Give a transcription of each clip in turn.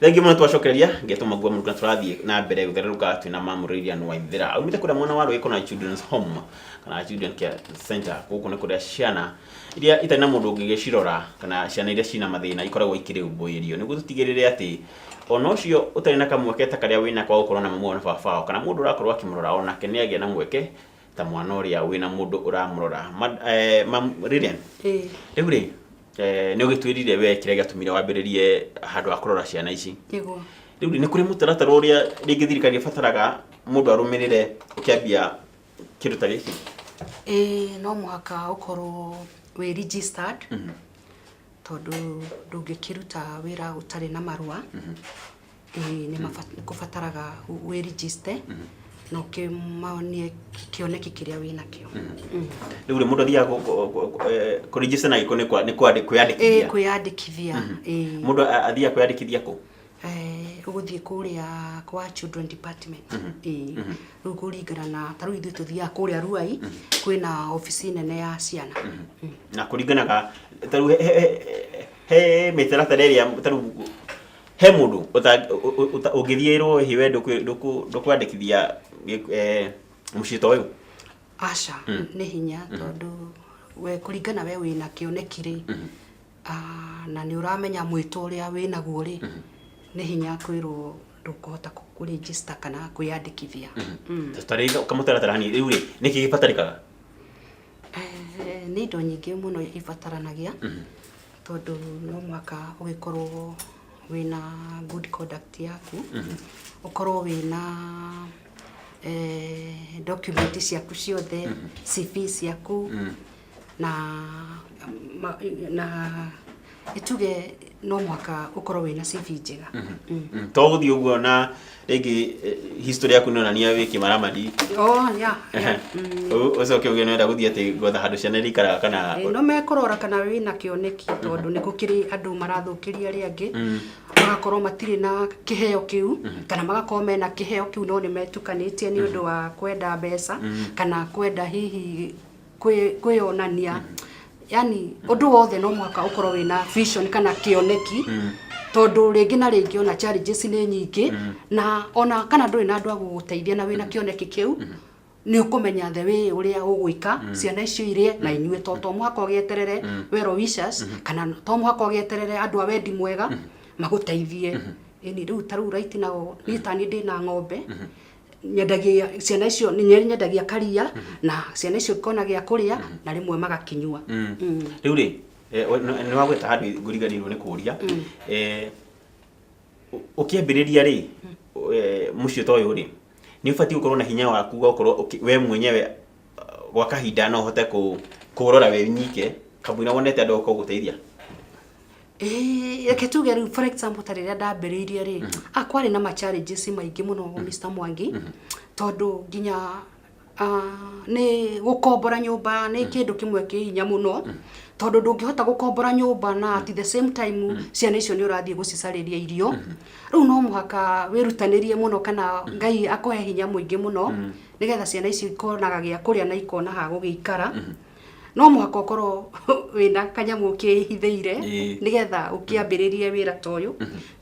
Thengiũ mũno twacokereria ngetwo Maguo Mũrukana, tũrathiĩ na mbere gũthererũka twĩna Ma'am Lilian Waithera aumĩte kũrĩa mwena wa Rũĩ na Children's Home kana Children Care Center. Gũkũ nĩ kũrĩa ciana iria itarĩ na mũndũ ũngĩgĩcirora kana ciana iria cina mathĩna ikoragwo ikĩrũmbũĩrio, nĩguo tũtigĩrĩre atĩ ona ũcio ũtarĩ na kamweke ta karĩa wĩnako wa gũkorwo na mamu wao na baba wao kana mũndũ ũrakorwo akĩmũrora, onake nĩ agĩa na mweke ta mwana ũrĩa wĩna mũndũ ũramũrora. Ma'am Lilian, rĩu rĩ nĩ ũgĩtwĩrire we kĩrĩa gĩatũmire wambĩrĩrie handũ ha kũrora ciana ici. Rĩu rĩ, nĩ kũrĩ mũtaratara ũrĩa rĩngĩ thirikari ĩbataraga mũndũ arũmĩrĩre ũkĩambia kĩndũ ta gĩkĩ? Ĩĩ, no mũhaka ũkorwo wĩ registered, tondũ ndũngĩkĩruta wĩra ũtarĩ na marũa. Ĩĩ, nĩ kũbataraga wĩ register na ũkĩmonie kĩoneki kĩrĩa wĩnakĩo. Rĩu rĩ, mũndũ athiaga kũregister na gĩko nĩ kwĩyandĩkithia? Kwĩyandĩkithia, ĩĩ. Mũndũ athiaga kwĩyandĩkithia kũ? Ũgũthiĩ kũrĩa kwa children department. Ĩĩ, rĩu kũringana na ta rĩu ithuĩ tũthiaga kũrĩa Ruai, kwĩna obici nene ya ciana. Na kũringanaga ta rĩu he mĩtaratara ĩrĩa ta rĩu he mũndũ ũngĩthiĩrwo hihi we ndũkwandĩkithia mũciĩ ta ũyũ? Aca, nĩ hinya, tondũ we kũringana we wĩna kĩoneki rĩ, na nĩ ũramenya mwĩto ũrĩa wĩnaguo rĩ, nĩ hinya kwĩrwo ndũkũhota kũregister kana kwĩyandĩkithia. Tarĩu kamũtaratara hanini, rĩu rĩ, nĩkĩ gĩbatarĩkaga? Nĩ indo nyingĩ mũno ibataranagia, tondũ no mũhaka ũgĩkorwo wĩna good conduct yaku, ũkorwo wĩna document ciaku ciothe, CV ciaku, na ituge no mũhaka ũkorwo wĩna CV njega. To gũthiĩ ũguo na rĩngĩ history yaku nĩonania wĩ kĩmaramari. Oh, yeah. Ũcoke uge nĩwenda gũthiĩ atĩ gwetha handũ ciana irĩikaraga kana? No mekũrora kana wĩna kĩoneki, tondũ nĩ gũkĩrĩ andũ marathũkĩria arĩa angĩ, magakorwo matirĩ na kĩheo kĩu, kana magakorwo mena kĩheo kĩu no nĩ metukanĩtie nĩ ũndũ wa kwenda mbeca kana kwenda hihi kwĩyonania. Yani ũndũ wothe no mũhaka ũkorwo wĩna vision kana kĩoneki, tondũ rĩngĩ na rĩngĩ ona challenges nĩ nyingĩ, na ona kana ndũrĩ na andũ a gũgũteithia na wĩna kĩoneki kĩu, nĩ ũkũmenya the way ũrĩa ũgwĩka ciana icio irie na inyuĩ, to mũhaka ũgĩeterere well wishers kana to mũhaka ũgĩeterere andũ a wendi mwega magũteithie. Ĩni, rĩu ta rĩu right now niĩ ta niĩ ndĩna ng'ombe nyendagia, ciana icio nĩ nyendagia karia na ciana icio ikona gĩa kũrĩa na rĩmwe magakinyua. Rĩu rĩ, nĩ wagweta handũ ngũriganĩirwo nĩ kũria. Ũkĩambĩrĩria rĩ, mũciĩ ta ũyũ rĩ, nĩ ũbatiĩ gũkorwo na hinya waku wa gũkorwo we mwenyewe gwa kahinda no ũhote kũrora wĩ nyike kamũira wonete andũ a gũgũteithia? Ĩĩ, reke tuge rĩu for example ta rĩrĩa ndambĩrĩirie rĩ, kwarĩ na ma challenges maingĩ mũno, Mr. Mwangi, tondũ nginya nĩ gũkombora nyũmba nĩ kĩndũ kĩmwe kĩ hinya mũno, tondũ ndũngĩhota gũkombora nyũmba na at the same time ciana icio nĩ ũrathiĩ gũcicarĩria irio. Rĩu no mũhaka wĩrutanĩrie mũno kana Ngai akũhe hinya mũingĩ mũno, nĩgetha ciana icio ikonaga gĩa kũrĩa na ikona ha gũgĩikara. No mũhaka ũkorwo wĩna kanyamũ kĩhithĩire nĩgetha ũkĩambĩrĩrie wĩra ta ũyũ,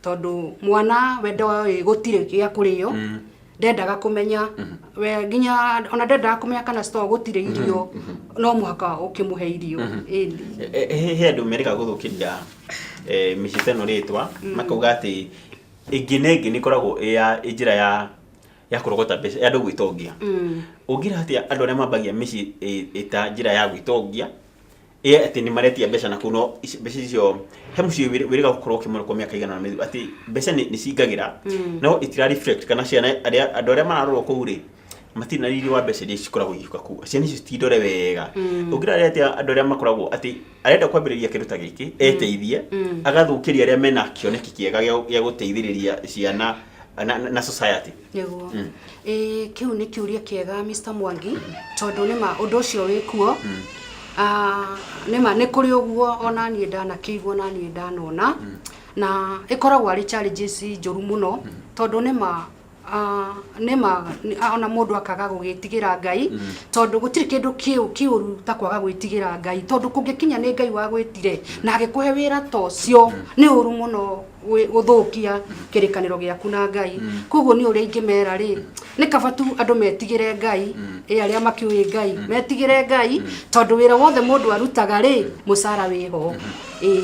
tondũ mwana we ndoĩ gũtirĩ gĩa kũrĩo, ndendaga kũmenya we nginya ona ndendaga kũmenya kana store gũtirĩ irio, no mũhaka ũkĩmũhe irio. Ĩni. He andũ merĩga gũthũkĩria mĩciĩ ta ĩno rĩtwa, makauga atĩ ĩngĩ na ĩngĩ nĩ ĩkoragwo ĩ ya ĩ njĩra ya kũrogota mbeca ya andũ gwĩtongia. Ũngĩra atĩa andũ arĩa mambagia mĩciĩ ĩ ta njĩra ya gwĩtongia, ĩ atĩ nĩ maretia mbeca na kũu, no mbeca icio he mũciĩ wĩrĩga gũkorwo ũkĩmũra kwa mĩaka igana na mĩthiru atĩ mbeca nĩ cingagĩra no itira reflect kana ciana arĩa andũ arĩa mararorwo kũu rĩ, matirĩ na riri wa mbeca iria cikoragwo igĩũka kũu, ciana icio citindore wega. Ũngĩra atĩa andũ arĩa makoragwo atĩ arenda kwambĩrĩria kĩndũ ta gĩkĩ eteithie, agathũkĩria arĩa mena kĩoneki kĩega gĩa gũteithĩrĩria ciana na society? Nĩguo. Ĩĩ, kĩu nĩ kĩũria kĩega, Mr. Mwangi, tondũ nĩma ũndũ ũcio wĩ kuo. Nĩma nĩ kũrĩ ũguo, ona niĩ ndanakĩigua, ona niĩ ndanona, na ĩkoragwo arĩ challenges njũru mũno, tondũ nĩma ona mũndũ akaga gũgĩtigĩra Ngai, tondũ gũtirĩ kĩndũ kĩu kĩũru ta kwaga gwĩtigĩra Ngai, tondũ kũngĩkinya nĩ Ngai wagwĩtire na agĩkũhe wĩra ta ũcio, nĩ ũru mũno. Gũthũkia kĩrĩkanĩro gĩaku na Ngai. Koguo nĩ ũrĩa ingĩmera rĩ, nĩ kaba tu andũ metigĩre Ngai, ĩ arĩa makĩũĩ Ngai metigĩre Ngai, tondũ wĩra wothe mũndũ arutaga rĩ, mũcara wĩho, ĩ.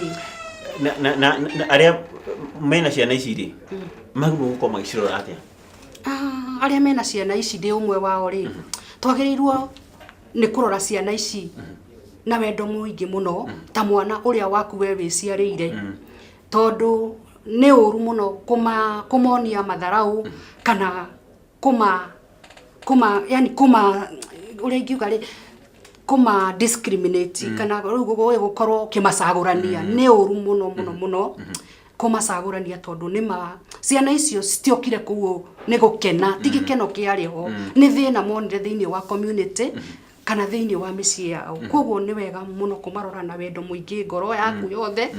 Na arĩa mena ciana ici rĩ, magĩrĩirwo gũkorwo magĩcirora atĩa? Ah, arĩa mena ciana ici, ndĩ ũmwe wao rĩ, twagĩrĩirwo nĩ kũrora ciana ici na wendo mũingĩ mũno, ta mwana ũrĩa waku we wĩciarĩire, tondũ nĩ ũru mũno kũmonia matharau kana kũma kũma yani kũma, ũrĩa ingiuga rĩ, kũma discriminate, kana rĩu gũkorwo ũkĩmacagũrania. Nĩ ũru mũno mũno mũno kũmacagũrania, tondũ nĩma ciana icio citiokire kũu nĩ gũkena, ti gĩkeno kĩarĩ ho, nĩ thĩna monire thĩinĩ wa community kana thĩinĩ wa mĩciĩ yao. Koguo nĩ wega mũno kũmarora na wendo mũingĩ, ngoro yaku yothe,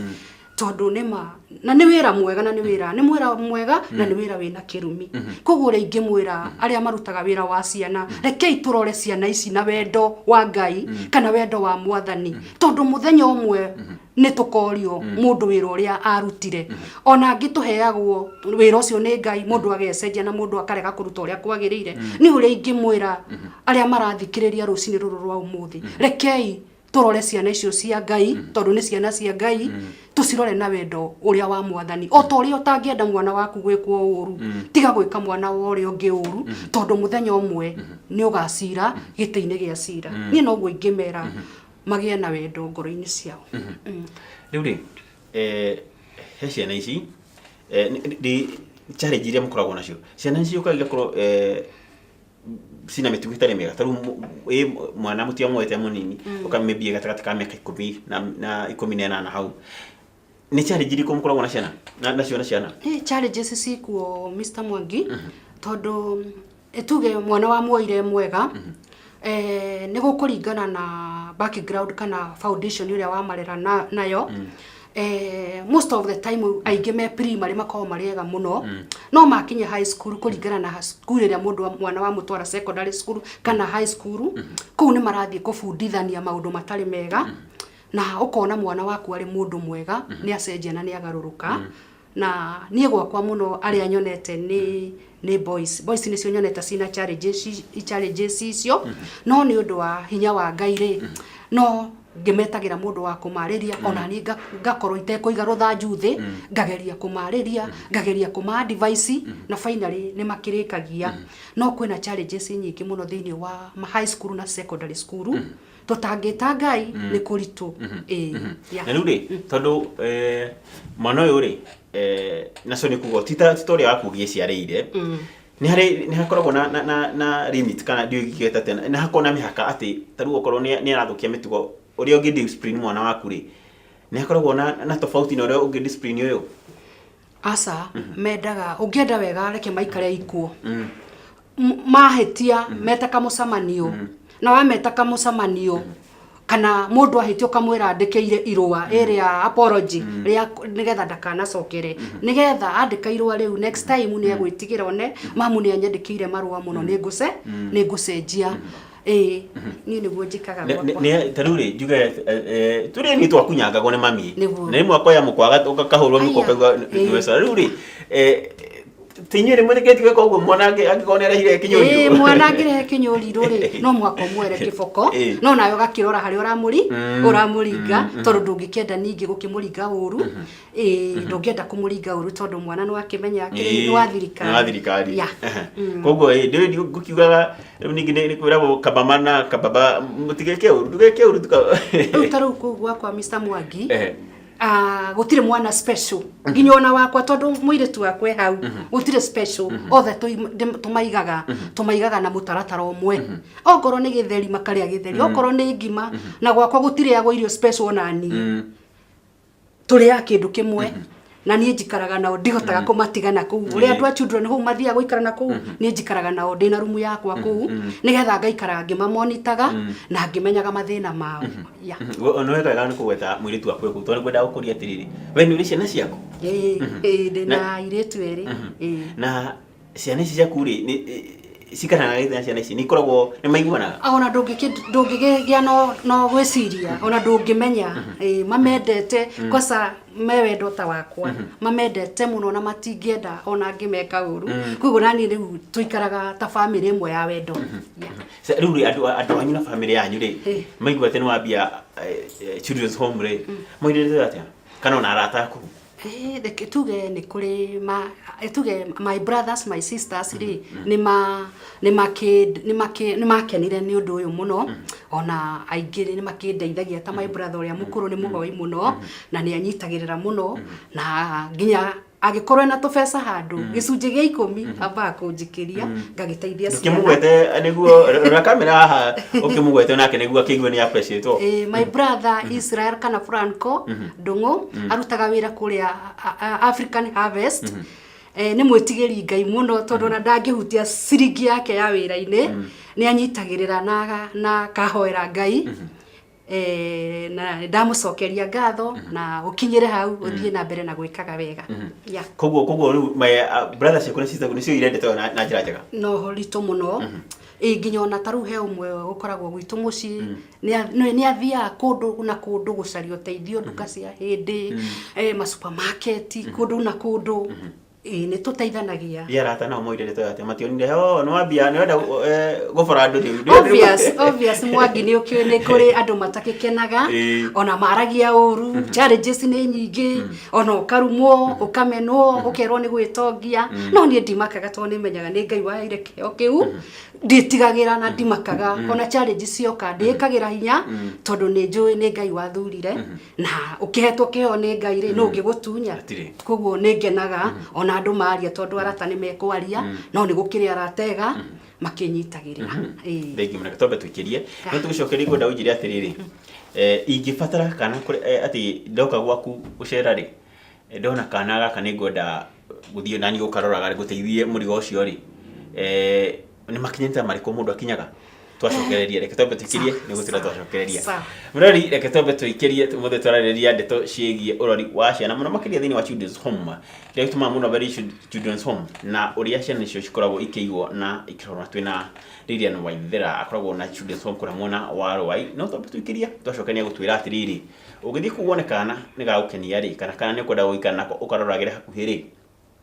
tondũ nĩma na nĩ wĩra mwega, na nĩ wĩra, nĩ mwĩra mwega, na nĩ wĩra wĩna kĩrumi. Koguo ũrĩa ingĩmwĩra arĩa marutaga wĩra wa ciana, rekei tũrore ciana ici na wendo wa Ngai kana wendo wa Mwathani, tondũ mũthenya ũmwe nĩ tũkorio mũndũ wĩra ũrĩa arutire. Ona angĩ tũheagwo wĩra ũcio nĩ Ngai, mũndũ agecenjia na mũndũ akarega kũruta ũrĩa kwagĩrĩire. Nĩ ũrĩa ingĩmwĩra arĩa marathikĩrĩria rũcinĩ rũrũ rwa ũmũthĩ, rekei tũrore ciana icio cia Ngai, tondũ nĩ ciana cia Ngai, tũcirore na wendo ũrĩa wa Mwathani, o ta ũrĩa ũtangĩenda mwana waku gwĩkwo ũru. Tiga gwĩka mwana wa ũrĩa ũngĩ ũru, tondũ mũthenya ũmwe nĩ ũgacira gĩtĩ-inĩ gĩa cira. Niĩ noguo ingĩmera, magĩe na wendo ngoro-inĩ ciao. Rĩu rĩ, he ciana ici, challenge iria mũkoragwo nacio, ciana ici ciũkaga igakorwo cina mĩtugo ĩtarĩ mĩega. Ta rĩu ĩ mwana mũtiamuoete mũnini, ũka maybe gatagatĩ ka mĩaka 10 na 18 hau, nĩ challenge irĩkũ mũkoragwo na ciana nacio na ciana? Challenges cikuo, Mr Mwangi, tondũ tuge mwana wa muoire mwega, nĩ gũkũringana na background kana foundation ĩrĩa wamarera nayo. Most of the time aingĩ me primary makoragwo marĩ ega mũno, no makinya high school, kũringana na school ĩrĩa mũndũ mwana wa mũtwara, secondary school kana high school, kũu nĩ marathiĩ kũbundithania maũndũ matarĩ mega, na ũkona mwana waku arĩ mũndũ mwega nĩ acenjia na nĩ agarũrũka. Na niĩ gwakwa mũno arĩa nyonete nĩ boys. Boys nĩcio nyonete cina challenges icio, no nĩ ũndũ wa hinya wa Ngai rĩ, no ngĩmetagĩra mũndũ wa kũmarĩria, ona niĩ ngakorwo itekũiga rũthanju thĩ, ngageria kũmarĩria, ngageria kũma advice, na finally nĩ makĩrĩkagia. No kwĩna challenges nyingĩ mũno thĩinĩ wa high school na secondary school, tũtangĩta Ngai nĩ kũritũ, ĩĩ, yeah. Na rĩu rĩ, tondũ mwana ũyũ rĩ, nacio nĩ kuga ti ta ũrĩa waku ũgĩciarĩire, nĩ harĩ, nĩ hakoragwo na limit, kana ndiũĩ ingĩgeta atĩa, nĩ hakoragwo na mĩhaka atĩ ta rĩu okorwo nĩ arathũkia mĩtugo, ũrĩa ũngĩ discipline mwana waku rĩ, nĩ hakoragwo na tofauti na ũrĩa ũngĩ discipline ũyũ? Aca, mendaga ũngĩenda wega, reke maikare ikuo. Mahĩtia meta kamũcemanio, na wameta kamũcemanio kana mũndũ ahĩtia, ũkamwĩra andĩkĩire irũa ĩrĩa apology rĩa nĩgetha ndakanacokere, nĩgetha andĩka irũa rĩu, next time nĩ egwĩtigĩra, one mamu nĩ anyandĩkĩire marũa mũno, nĩ ngũcenjia. Ĩĩ, niĩ nĩguo njĩkaga gwakwa. Ta rĩu rĩ, njuge tũrĩ ni twakunyangagwo nĩ mami. Nĩguo. Na rĩmwe akoya mũkwa ũkahũrwo mũkwa. Aya, ũkaigua ĩĩ. nĩweca. Rĩu rĩ, ti inyuĩ nĩ mwĩtĩkĩtie gwĩka ũguo mwana angĩkorwo nĩ arehire Ĩĩ, kĩnyũrio? Mwana angĩrehe kĩnyũrirũ rĩ, no mũhaka ũmwere kĩboko, no nawe ũgakĩrora harĩa ũramũri ũramũringa, tondũ ndũngĩkĩenda ningĩ gũkĩmũringa ũru. Ĩĩ, ndũngĩenda kũmũringa ũru, tondũ mwana nĩ wakĩmenya akĩrĩ nĩ wa thirikari. Nĩ wa thirikari. Yeah. Koguo ĩ ndĩ ngũkiugaga rĩu ningĩ nĩ kwĩragwo kabama na kababa, mũtigeke ũru, ndũgeke ũru. Rĩu ta rĩu kũu gwakwa, Mr Mwangi, Ehe. ah, gũtirĩ mwana special, nginya ona wakwa, tondũ mũirĩtu wakwa e hau, gũtirĩ special. Othe tũmaigaga na mũtaratara ũmwe. Okorwo nĩ gĩtheri, makarĩa gĩtheri, okorwo nĩ ngima. Na gwakwa gũtirĩagwo irio special, ona niĩ tũrĩaga kĩndũ kĩmwe, na niĩ njikaraga nao, ndihotaga kũmatiga na kũu ũrĩa andũ a children home mathiaga gũikara na kũu. Niĩ njikaraga nao, ndĩna rumu yakwa kũu, nĩgetha ngaikaraga ngĩmamonitaga na ngĩmenyaga mathĩna mao. Yeah. Nĩ wega wega nĩ kũgweta mũirĩtu waku kũu, tondũ ngwendaga gũkũria atĩrĩrĩ, we nĩ ũrĩ ciana ciaku? Ĩĩ, ndĩna airĩtu erĩ, ĩĩ. Na ciana ici ciaku rĩ, Cikaranaga na ciana ici, nĩ ikoragwo nĩ maiguanaga? Ona ndũngĩgĩa no gwĩciria, ona ndũngĩmenya. Ĩ, mamendete kosa me wendo ta wakwa, mamendete mũno na matingĩenda ona ngĩmeka ũru. Koguo nani rĩu tũikaraga ta bamĩrĩ ĩmwe ya wendo. Yeah. Rĩu rĩ, andũ anyu na bamĩrĩ yanyu rĩ, maigua atĩ nĩ wambia children's home rĩ, maugire atĩa, kana ona arata aku? Reke tuge nĩ kũrĩ ma tuge my brothers, my sisters rĩ, nĩ makenire nĩ ũndũ ũyũ mũno. Ona aingĩ nĩ makĩndeithagia, ta my brother ũrĩa mũkũrũ nĩ mũhoi mũno na nĩ anyitagĩrĩra mũno, na nginya angĩkorwo ena tũbeca handũ, gĩcunjĩ gĩa 10 ambaga kũnjikĩria ngagĩteithia ciana. Ũkĩmũgwete nĩguo, rora kamera haha, ũkĩmũgwete nake nĩguo akĩigue nĩ appreciate. My brother Israel kana Franco Ndung'u arutaga wĩra kũrĩa African Harvest. Nĩ mwĩtigĩri Ngai mũno, tondũ ona ndangĩhutia ciringi yake ya wĩra-inĩ. Nĩ anyitagĩrĩra na kahoera Ngai. Na ndamũcokeria ngatho na ũkinyĩre hau, ũthiĩ na mbere na gwĩkaga wega. Yeah. Koguo rĩu my brother ciaku na sister nĩcio irendete na njĩra njega? No ritũ mũno. Ĩ, nginya ona ta rĩu he ũmwe ũkoragwo gwitũ mũciĩ, nĩ athiaga kũndũ na kũndũ gũcaria ũteithio, nduka cia hĩndĩ, ma supermarket, kũndũ na kũndũ. Ĩ, nĩ tũteithanagia. Ĩ arata nao moire ndeto atĩa? Mationire, oh, nĩ wambia, nĩ wenda gũbora andũ rĩu? Obvious, Mwangi, nĩ ũkĩũĩ nĩ kũrĩ andũ matakĩkenaga. Ona maragia ũru. Challenges nĩ nyingĩ, ona ũkarumwo, ũkamenwo, ũkerwo nĩ gwĩtongia, no niĩ ndimakaga tondũ nĩ menyaga nĩ Ngai waheire kĩheo kĩu. Nditigagĩra na ndimakaga. Ona challenge cioka, ndĩĩkagĩra hinya tondũ nĩ njũĩ nĩ Ngai wathurire, na ũkĩhetwo kĩheo nĩ Ngai rĩ, no ũngĩgũtunya? Hatirĩ. Koguo nĩ ngenaga ona andũ maria, tondũ arata nĩ mekwaria, no nĩ gũkĩrĩ arata ega makĩnyitagĩrĩra. Ĩĩ. Thengiũ mũno. Twambe tũikĩrie, no tũgĩcokeria, ngwenda ũnjĩre atĩrĩrĩ, ingĩbatara kana atĩ ndoka gwaku gũcera rĩ, ndona kana gaka nĩ ngwenda gũthiĩ nani gũkaroraga, gũteithie mũrigo ũcio rĩ, nĩ makinya ta marĩkũ mũndũ akinyaga? Twacokereria, reke twambe tũikĩrie nĩ gũtĩra twacokereria. Sawa. Mũrori, reke twambe tũikĩrie. Ũmũthĩ twararĩrĩria ndeto ciĩgiĩ ũrori wa ciana, mũno makĩria thĩinĩ wa children's home, kĩrĩa gĩtũmaga mũno ambĩrĩrie children's home na ũrĩa ciana icio cikoragwo ikĩigwo na ikĩrorwo. Twĩna Lilian Waithera, akoragwo na children's home kũrĩa mwena wa Rwai. No twambe tũikĩrie, twacokeria gũtwĩra atĩrĩrĩ, ũgĩthiĩ kũu wone kana nĩ gagũkenia rĩ, kana kana nĩ ũkwenda gũikara nako ũkaroragĩre hakuhĩ rĩ,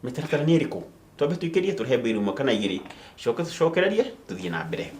mĩtaratara nĩ ĩrĩkũ? Twambe tũikĩrie, tũrehe mbĩru ĩmwe kana igĩrĩ, coke tũcokererie, tũthiĩ na mbere.